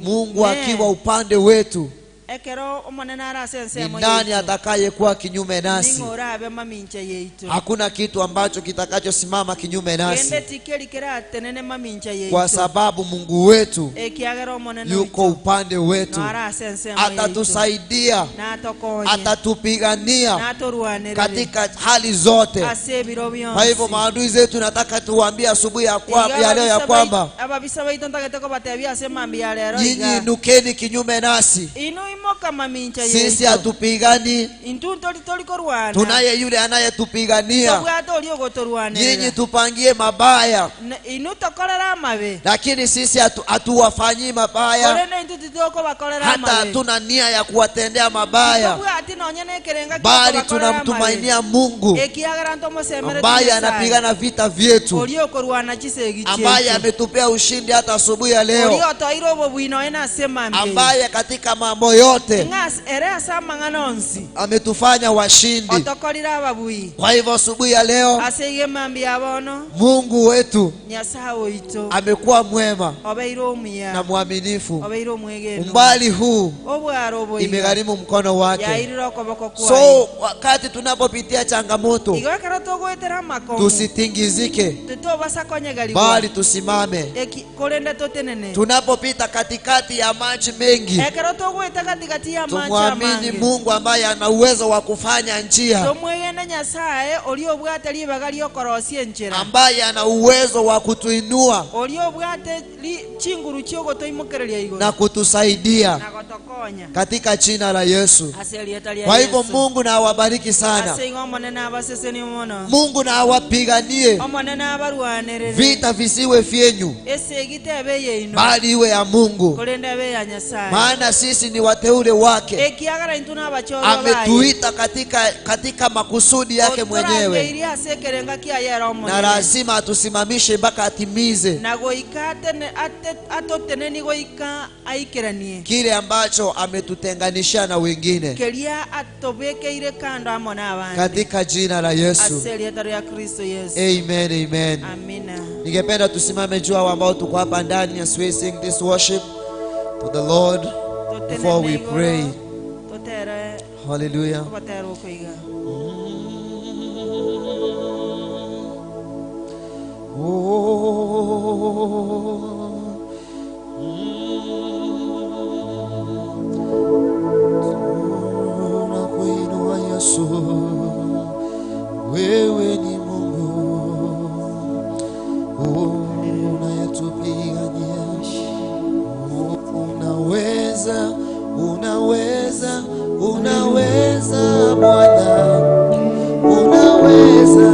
Mungu akiwa upande wetu ekero omonene arase ni ensemo nani yaitu atakayekuwa kinyume nasi? ning'o orabe mamincha yaitu Hakuna kitu ambacho kitakachosimama kinyume kende nasi, tikeri keratenene mamincha kwa yaitu sababu Mungu wetu ekiagera omonene yuko oito upande wetu, noarase ensemo yaitu atatusaidia, natokonye atatupigania natorwanerere katika hali zote. ase ebiro Kwa hivyo bionsi maadui zetu, nataka tuwaambie asubuhi ya leo ya kwamba ababisa baito ntagete kobatebia ase mambi ya lero nyinyi iga inukeni kinyume nasi, inu imoka mamincha sisi yaitu hatupigani, intu ntori torikorwana tunaye yule anayetupigania. tobwate ori Nyinyi ogotorwanerera tupangie mabaya, inu tokorera amabe lakini sisi hatuwafanyii mabaya, korende intu titokobakorera hata amabe hatuna nia ya kuwatendea mabaya, tobwati nonye na ekerenga bali kiokobakorera amabe tunamtumainia Mungu ekiagera ntomosemerete ambaye Nyasaye anapigana vita vyetu, ori okorwana chisegi ambaye chietu ametupea ushindi hata asubuhi ya ori leo, otoire obobwino oye nase mambi ambaye katika mambo yote ng'a ere ase amang'ana onsi ametufanya washindi. otokorire ababui Kwa hivyo asubuhi ya leo ase iga emambi ya bono Mungu wetu Nyasaye oito amekuwa mwema obeire na omuya mwaminifu. obeire omwegenu Umbali huu obwaro oboiga imegharimu mkono wake. yairire okoboko kwaye So wakati tunapopitia changamoto, igo ekero togoetera amakongo tusitingizike, titobasa konyegarigwa bali tusimame. Korende totenene Tunapopita katikati ya maji mengi, ekero togoeta katikati ya amache tumwamini amange Mungu ambaye ana uwezo wa kufanya njia, tomwegene Nyasaye ori obwate ribaga riokorosia enchera ambaye ana uwezo wa kutuinua ori obwate chinguru chiogotoimokereria igoro na kutusaidia na gotokonya katika jina la Yesu. ase erieta ria Kwa hivyo Yesu Mungu na awabariki sana, ase igo omonene abaseseni mono Mungu na awapiganie omonene abarwanerere vita visiwe vyenyu, ase egitebe yeino bali iwe ya Mungu, korende ebe ya Nyasaye maana sisi ni wateule wake. ekiagera intwe nabachorwa baye Ametuita katika makusudi yake mwenyewe, otorangeirie ase ekerenga kiaye ere na omonene lazima atusimamishe mpaka atimize na goika atoteneni goika aikeranie kile ambacho ametutenganisha na wengine, keria atobekeire kando amo na abande katika jina la Yesu. ase erieta ria Kristo Yesu Amen, amen. amina. Ningependa tusimame juu hao ambao tuko hapa ndani as we sing this worship to the Lord before we Totenene igoro pray. totere Hallelujah. obatera okoiga. Oh. Tunakuinua Yesu, wewe ni Mungu. Unaweza, unaweza, unaweza Bwana. Unaweza,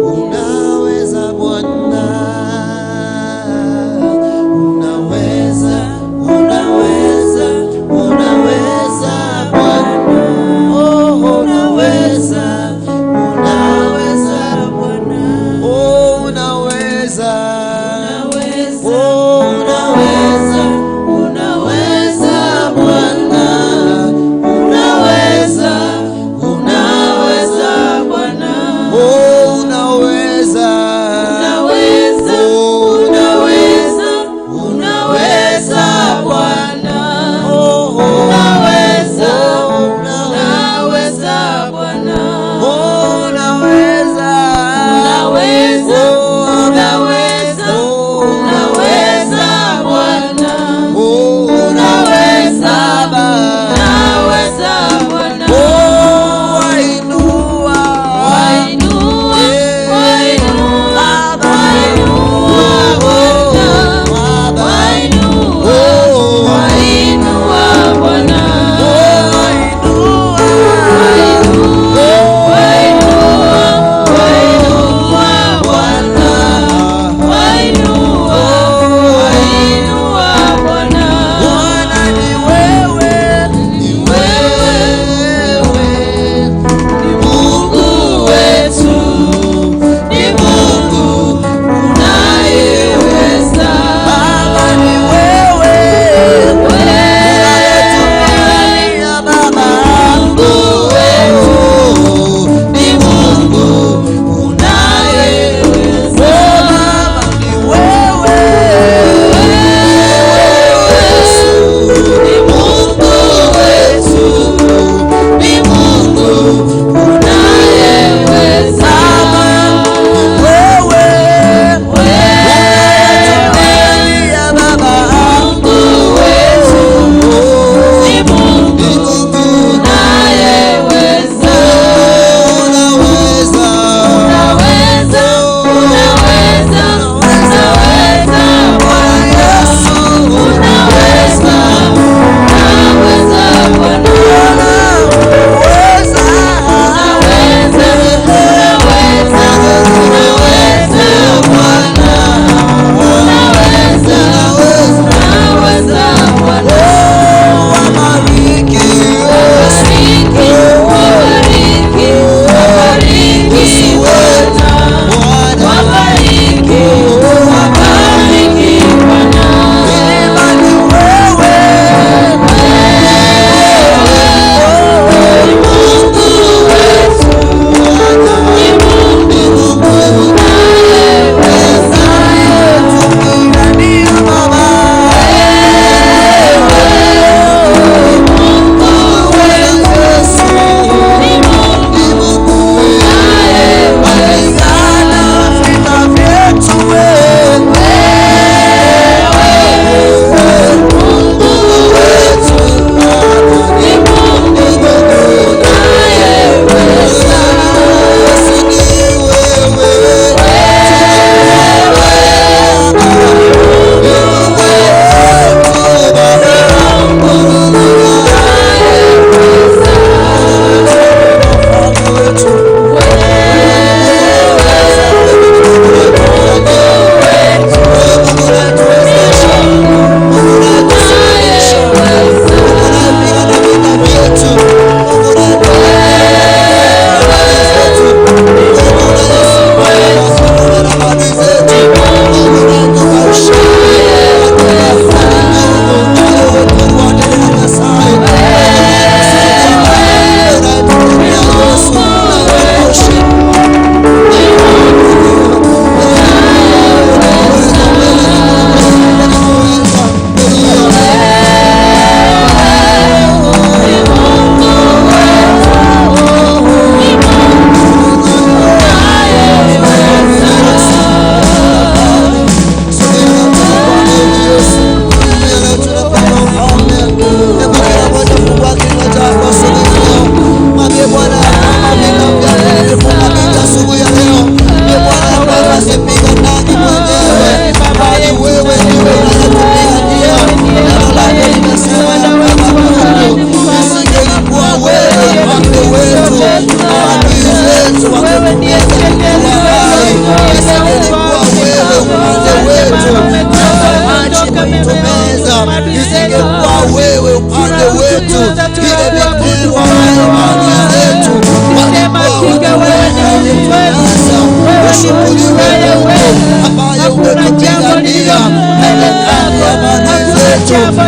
unaweza Bwana. Unaweza, unaweza, unaweza Bwana. Oh, unaweza, unaweza Bwana. Oh, unaweza. Unaweza. Oh, unaweza, unaweza Bwana. Unaweza, unaweza.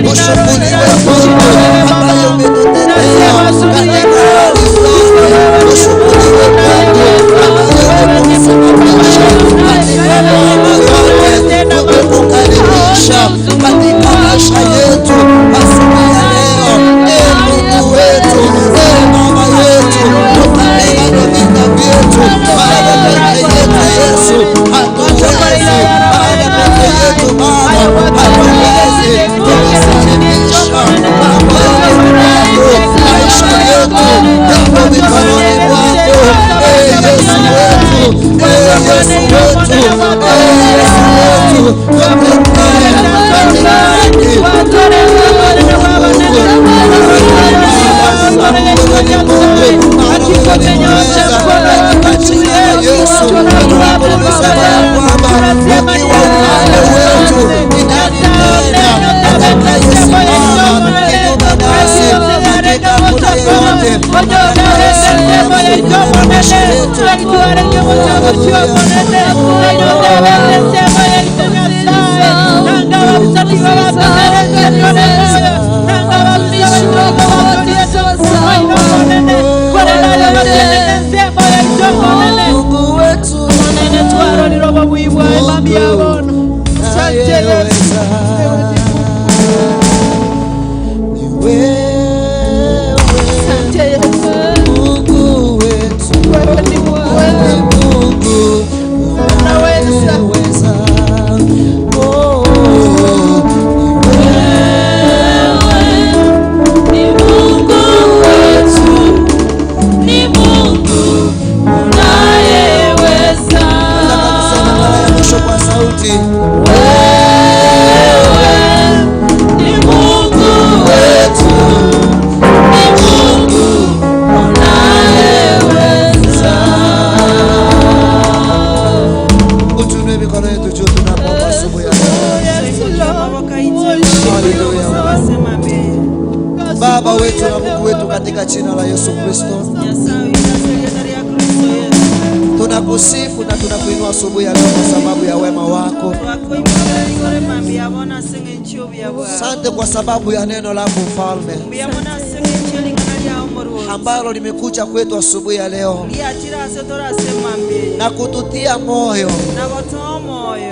Ushukuriwe Mungu ambaye umetutetea katika hali zote. Ushukuriwe Mungu ambaye umetusimamisha katika neema yote. Tumekukaribisha katika maisha yetu asubuhi ya leo. Ee Mungu wetu, ee Baba yetu, tukapigane vita vyetu, maana peke yetu Yesu hatuwezi, maana peke yetu Baba hatuwezi. Tumesalimisha mabaya kwako, maisha yetu yako mikononi mwako. Ee Yesu wetu, ee Yesu wetu, ee Yesu wetu, tutetee katikati Mungu wetu unayeweza ni wewe, Mungu wetu, ni Mungu unayeweza. Oh, ni Ni Mungu wetu, ni Mungu unayeweza. Nataka tuseme mara ya mwisho kwa sauti. Wewe ni Mungu wetu, ni Mungu unayeweza. Utuinue mikono yetu juu tunapoomba asubuhi ya leo. Baba wetu na Mungu wetu, katika jina la Yesu Kristo tunakusifu na tunakuinua asubuhi ya leo kwa sababu ya wema wako. Asante kwa sababu ya neno lako mfalme ambalo limekuja kwetu asubuhi ya leo na kututia moyo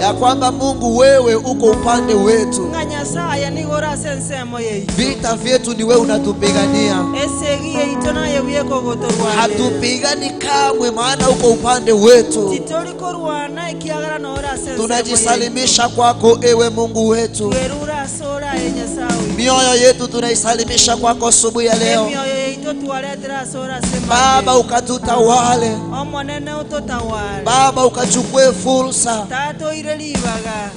ya kwamba Mungu wewe uko upande wetu, Nyasaye nigorase ensemo yaitu vita vyetu ni wewe unatupigania, esegi yaito naye bwekogotorwanera hatupigani kamwe, maana uko upande wetu. titori korwana ekiagera noorase ensemo yaitu. Tunajisalimisha kwako ewe Mungu wetu, Twerura ase oraye Nyasaye oito. mioyo yetu tunaisalimisha kwako asubuhi ya leo. Emioyo yaito twaretera ase orase Baba ukatutawale, omonene ototawale Baba ukachukue fursa tatoire ribaga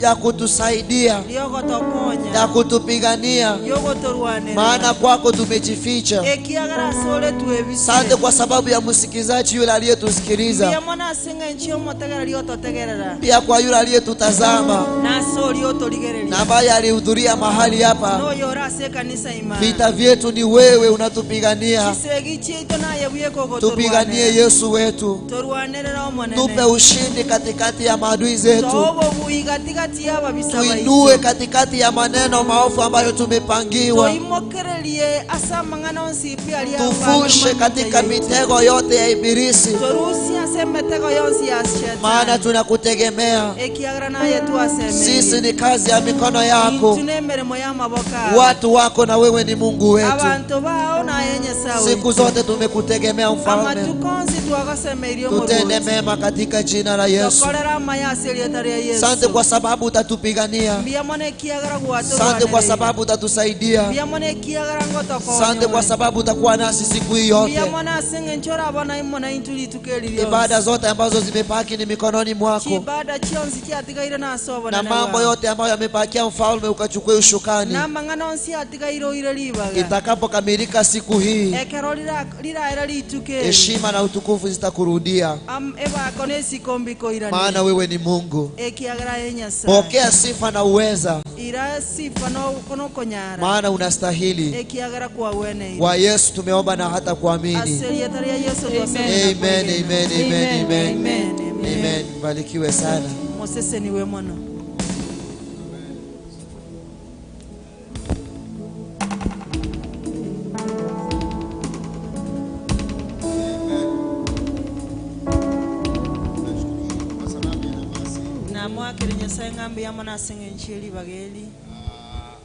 ya kutusaidia riogotokonya ya kutupigania, riogotorwanera maana kwako tumejificha. ekiagera ase ore twebisire Asante kwa sababu ya msikizaji yule aliyetusikiliza, mbiamo ase ng'encho omotegereri ototegerera pia kwa yule aliyetutazama na ase oria na otorigereria ambaye alihudhuria mahali hapa. noyo ore ase ekanisa ima Vita vyetu ni wewe unatupigania, chisegi chiaito naye tupiganie bwekogotorwanera Yesu wetu, torwanerera tupe omonene ushindi katikati ya maadui zetu, toobobui gatigati ya ababisa tuinue baito katikati ya maneno maovu ambayo tumepangiwa, toimokererie ase amang'ana onsi pi aria tufushe katika mitego yote ya Ibilisi, torusie ase emetego yonsi ya maana shetani tunakutegemea. ekiagera naye Sisi twasemerie ni kazi ya mikono yako, intwe na emeremo ya amaboko ago watu wako, na wewe ni Mungu wetu. abanto bao naye Nyasaye Siku zote tumekutegemea Mfalme, amatuko onsi twagosemeirie tutende omoruoti mema katika jina la Yesu. tokorera amaya ase erieta ria Asante Yesu kwa sababu utatupigania, mbiamo na ekiagera asante kwa gwatorwanereire sababu utatusaidia, mbiamo na ekiagera asante kwa ngotokonyore sababu utakuwa nasi siku hii yote. mbiamo na ase eng'encho orabona imo na intwe rituko eri Ibada rionsi zote ambazo zimebaki ni mikononi mwako, chibada chionsi chiatigaire nase na obonene mambo bwao yote ambayo yamepakia mfalme ukachukue ushukani. na amang'ana onsi atigaire oire ribaga Itakapokamilika siku hii, ekero riraera rituko eri heshima na utukufu zitakurudia, ebako na esikombi koirania maana wewe ni Mungu. ekiagera ye Nyasaye Pokea sifa na uweza, ira sifa nokonyara maana unastahili. ekiagera kwaweneire Kwa Yesu tumeomba na hata kuamini. ase erieta ria Yesu twasabire na Amen, kwegena. amen, amen, amen. Amen, amen. Amen. Mbarikiwe sana. Moseseniwe mono. Nyasae ng'a mbuya mono ase eng'encho ye ribaga eri.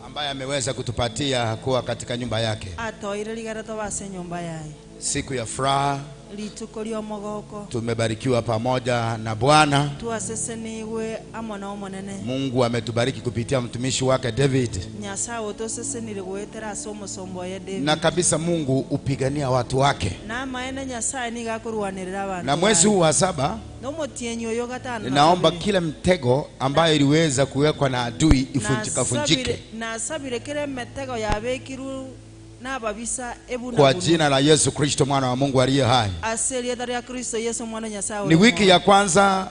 Ambaye ameweza kutupatia kuwa katika nyumba yake. Atoeire rigere tobe ase enyomba yaye. Siku ya furaha Rituko ri'omogoko. tumebarikiwa pamoja na Bwana. Twasesenigwe amo n'Omonene. Mungu ametubariki kupitia mtumishi wake David. Nyasae otosesenire goetera ase omosomba oye Na David. kabisa Mungu hupigania watu wake. Namaene Nyasae nigo akorwanerera Na abanto mwezi baye. huu wa saba Nomotienyi oyo gatano na ninaomba kabere. kila mtego ambayo iliweza kuwekwa na adui ifunjika Nasabire, funjike nasabire kera emetego yabekirwe nababisa ebuna kwa buna. jina la Yesu Kristo mwana wa Mungu aliye hai. Ase erieta ria Kristo Yesu omwana o Nyasaye Ni ore wiki moyo. ya kwanza,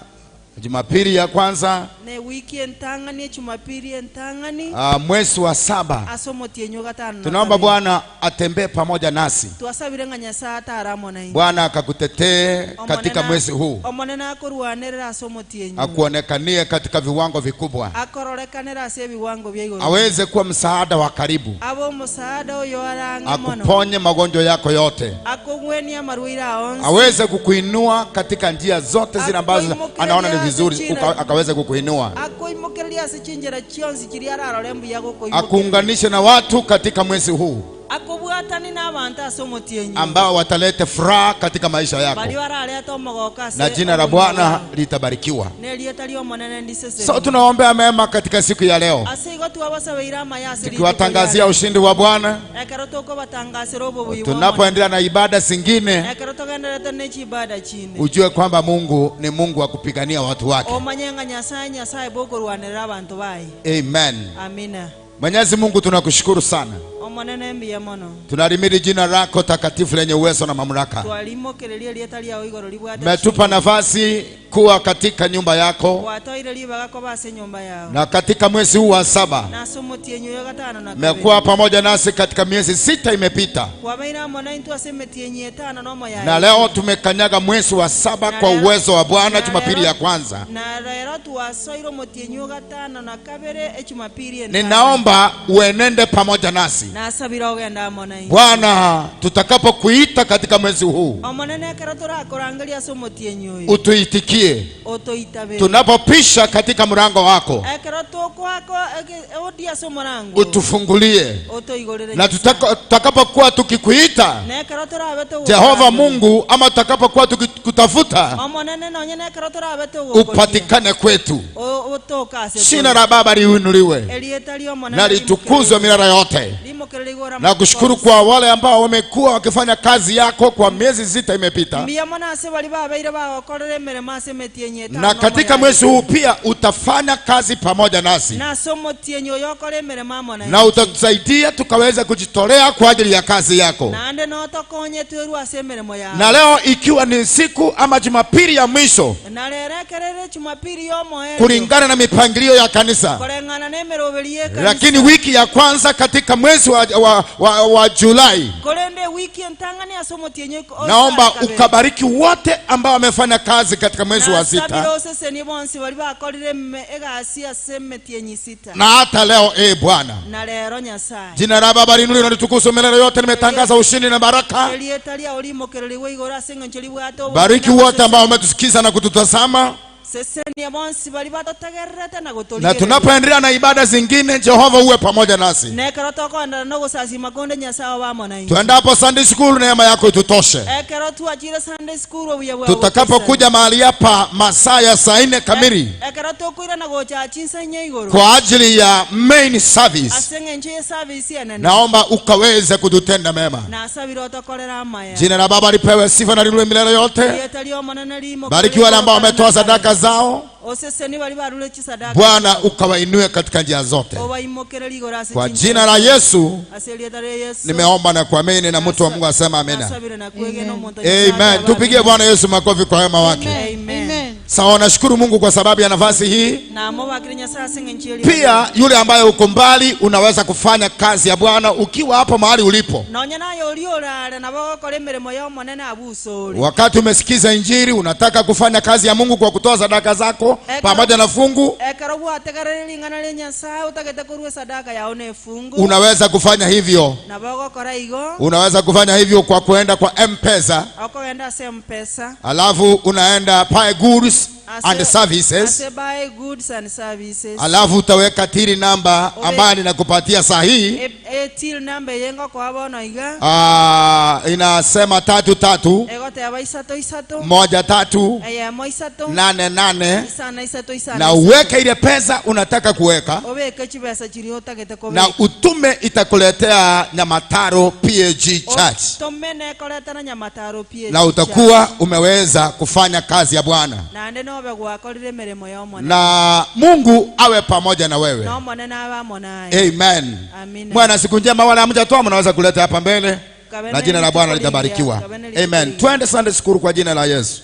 Jumapili ya kwanza, Ne wiki entang'ani echumapili entang'ani mwezi wa saba. ase omotienyi o gatano na Tunaomba kabere. Bwana atembee pamoja nasi, Twasabire ng'a Nyasaye atare amo naintwe. Bwana akakutetee katika Omonene- mwezi huu, Omonene akorwanerera ase omotienyi oyo. akuonekanie katika viwango vikubwa, Akororekanere ase ebiwango bia igoro. aweze kuwa msaada wa karibu, Abe omosaada oyo arang'e mono. akuponye magonjwa yako yote, Akogwenia amarwaire ao onsi. aweze kukuinua katika njia zote zile ambazo anaona ni vizuri, akaweze kukuinua, Akoimokereria ase chinchera chionsi chiria ararore mbuya gokoimokereria. akuunganishe na watu katika mwezi huu Akobwatani na abanto ase omotienyi ambao wataleta furaha katika maisha yako, baria barareta omogoko ase na jina la obogima Bwana bwao. litabarikiwa. Nerieta ria Omonene ndiseseni. So tunaombea mema katika siku ya leo, Ase igo twabasabeire amaya ase rituko tukiwatangazia riare. ushindi wa Bwana. Ekero tokobatangasera obobuyi bwa Omonene. Tunapoendelea na ibada zingine, Ekero togenderete ne chibada chinde. ujue kwamba Mungu ni Mungu wa kupigania watu wake. Omanye ng'a Nyasaye Nyasaye bokorwanerera abanto baye. Amen. Amina. Mwenyezi Mungu tunakushukuru sana, Omonene mbuya mono. tunalimiri jina lako takatifu lenye uwezo na mamlaka. Twarimokereria erieta riao igoro ribwate Umetupa nafasi kuwa katika nyumba yako Gwatoire ribaga koba ase enyomba yao. na katika mwezi huu wa saba Nase omotienyi oyo gatano na kabere. umekuwa pamoja nasi katika miezi sita imepita, Kwabeire amo naintwe ase emetienyi etano na omoyaye. na leo tumekanyaga mwezi wa saba kwa uwezo wa Bwana, Jumapili ya kwanza. Na rero twasoire omotienyi o gatano na kabere echumapili entano. Ninaomba uenende pamoja nasi Nasabire ogenda amo naintwe. Bwana, tutakapokuita katika mwezi huu Omonene ekero torakorangeria ase omotienyi oyo. utuitikie, Otoitabere. tunapopisha katika mlango wako Ekero tokoaka odi ase omorango. utufungulie, Otoigorere na Nyasaye. tutakapokuwa tukikuita Na ekero torabe togokorangeria. Jehova Mungu, ama tutakapokuwa tukikutafuta Omonene nonye na ekero torabe togokoria. upatikane kwetu. Otoka ase Jina la Baba liinuliwe Erieta ria Omonene na litukuzwe milele yote. limokerere igoro Na kushukuru kwa wale ambao wamekuwa wakifanya kazi yako kwa miezi sita imepita, mbuya mono ase bari babeire bagokorera emeremo ase emetienyi etano na katika omoyaye. mwezi huu pia utafanya kazi pamoja nasi na ase omotienyi oyo okore emeremo amo na naintwe. utatusaidia tukaweza kujitolea kwa ajili ya kazi yako. Naende notokonye twerwe ase emeremo Na yawe. leo ikiwa ni siku ama Jumapili ya mwisho Na rero ekerere Jumapili y'omoerio kulingana na mipangilio ya kanisa, koreng'ana na emeroberi y'ekanisa. lakini wiki ya kwanza katika mwezi wa Julai, Korende wiki entang'ani ase omotienyi naomba ukabariki wote ambao wamefanya kazi katika mwezi wa Nasabire sita osesenie bonsi bari bakorire egasi ase emetienyi sita. na hata leo. E Bwana, Na rero Nyasaye. jina la Baba liinuliwe na litukuzwe milele yote. Nimetangaza ushindi na baraka. Erieta riao rimokereriwe igoro ase eng'encho ribwate obobe Bariki na wote ambao wametusikiza na kututazama, Sesenia bonsi bari batotegererete na na gotorigereria. tunapoendelea na ibada zingine, Jehova uwe pamoja nasi. Nekero tokoenderera na ogosasima konde Nyasaye obe amo naintwe. Tuendapo Sunday school, neema yako itutoshe. Ekero twachire Sunday school obuya bwao Tutakapokuja mahali hapa masaa ya saa nne kamili Ekero tokoirana gocha chinsa inye igoro kwa ajili ya main service, ase eng'encho ye service enene naomba ukaweze kututenda mema. nasabire otokorera amaya. Jina la Baba lipewe sifa na liinuliwe milele yote. Erieta ria Omonene rimokereriwe Bariki wale ambao wametoa sadaka zao, Oseseni bari barure chisadaka. Bwana ukawainue katika njia zote. Obaimokereri igoro ase Kwa chinchera. jina la Yesu Ase erieta ria Yesu. nimeomba na kuamini, na mtu wa Mungu asema amina. Nasabire na kwegena omonto Amen. Tupigie Bwana Yesu makofi kwa wema wake. Amen. Amen. Sawa, nashukuru Mungu kwa sababu ya nafasi hii. Namobakire Nyasaye ase eng'encho eri. Pia yule ambaye uko mbali unaweza kufanya kazi ya Bwana ukiwa hapo mahali ulipo. Nonya naye ori orare nabo ogokora emeremo ya Omonene abusore. Wakati umesikiza Injili unataka kufanya kazi ya Mungu kwa kutoa sadaka zako pamoja na fungu, Ekero gwategerera ring'ana ria Nyasaye otagete korwa esadaka yao na efungu. unaweza kufanya hivyo. Nabo ogokora igo. Unaweza kufanya hivyo kwa kuenda kwa M-Pesa, Okogenda ase M-Pesa. alafu unaenda Buy Goods Goods and Ase- Services, ase buy goods and services. alafu utaweka tili namba ambayo ninakupatia saa hii. E- e till number eye ngokoa bono iga Ah, inasema 3 3 egoteba 3 3 1 3 eyemo 3 8 8, 5 3 5 na uweke ile pesa unataka kuweka obeke chibesa chiria otagete na kobeka utume, itakuletea Nyamataro PAG Church otome nekoretana Nyamataro PAG na utakuwa umeweza kufanya kazi ya Bwana, naende nobe gwakorire emeremo ya omonene na Mungu awe pamoja na wewe. na omonene abe amo naye. Amen. Amina. Mwana siku njema, wala hamjatoa mnaweza kuleta hapa mbele Kabene na jina la Bwana lituko litabarikiwa. lingia, kabene lituko Amen. lingia. Twende Sunday school kwa jina la Yesu.